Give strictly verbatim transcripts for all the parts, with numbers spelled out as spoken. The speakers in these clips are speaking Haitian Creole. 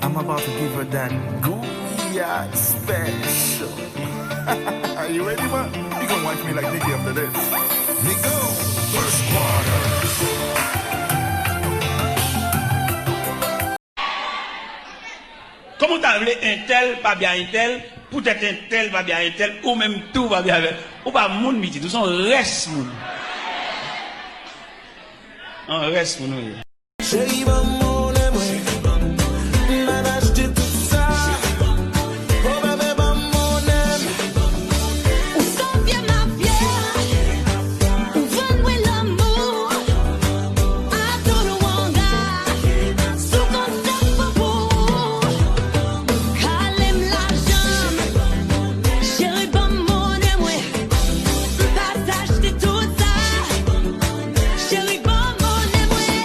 I'm about to give her that Gouyad special. Are you ready, man? You gonna wife me like Nicki after this. Nico, first quarter. Kòman w ta vle entèl pa byen entèl, poutèt entèl pa byen entèl, ou menm tou pa byen avè l? Ou pa moun, pitit, ou se yon rès moun. Yon rès moun ou ye. Cheri, ban m monnen mwen. M pa t achte tout sa. Oh, bebe, ban m monnen m. Ou se vye mafya. Ou vann mwen lanmou. I don't wanna. Sou konsèp pou ou. Kale m lajan m. Cheri, ban m monnen mwen. M pa t achte tout sa. Cheri, ban m monnen mwen.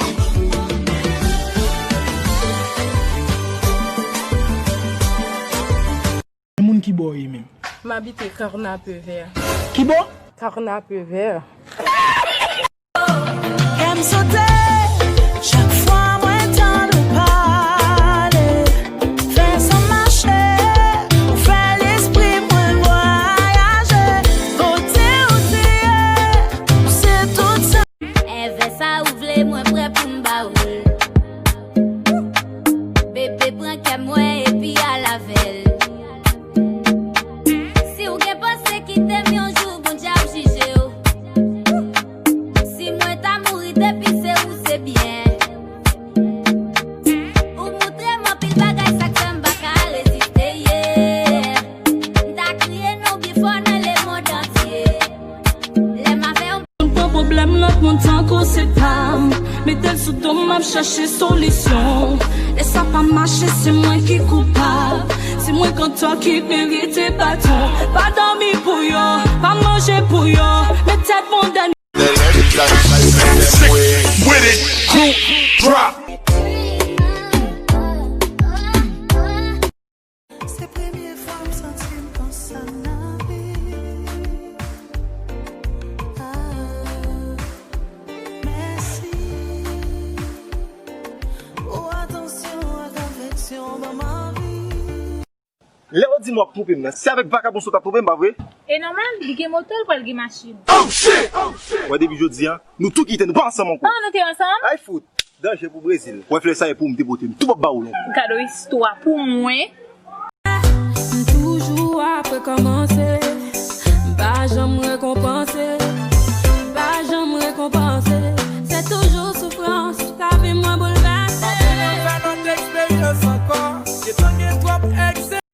Moun ki bò w ye menm? M abite Carnapervert. Ki bò? Carnapervert. Kè m sote chak fwa mwen tande w pale. Fè san mache, ou fè lespri mwen vwayaje. Kote w te ye, ou se tout sa. Èvè sa ou vle, mwen prè pou m ba ou l. Bebe, pran kè mwen epi al avè l. Si w gen panse kite m yon jou, Bondye ap jije w. Si mwen ta mouri depi se ou se byen. Ou moutre m anpil bagay, sa k fè m pa ka reziste, yeah. M ta kriye non w byen fò nan lemonn antye. Lè m avè w. Moun pran pwoblèm lòt moun tankou se pa m. Mete l sou do m, m ap chache solisyon. Lè sa pa mache, se mwen ki koupab. Se mwen k antò ki merite baton. Pa dòmi pou yo, pa manje pou yo. Men tèt mwen dènye. With it, group drop. Se premye fwa m santi m konsa nan vi. Ah, mèsi pou atansyon ak afeksyon w ban m anvi. Lè w di m w ap twonpe m nan, se avèk vakabon sa w t ap twonpe m, pa vre? E nòmal, li gen moto, l pral gen machin. Wè, depi jodi a, nou tou kite, nou pa ansanm ankò. Ah, nou te ansanm? Ay fout. Danje pou Brezil. Wè flè sa e pou m te pote m. Tou p ap ba ou non. Gade yon istwa pou mwen. M toujou ap rekòmanse. M pa janm rekonpanse. M pa janm rekonpanse. Se toujou soufrans. Lavi mwen boulvèse. Pa vle nan fè lòt eksperyans ankò. Gentan gen twòp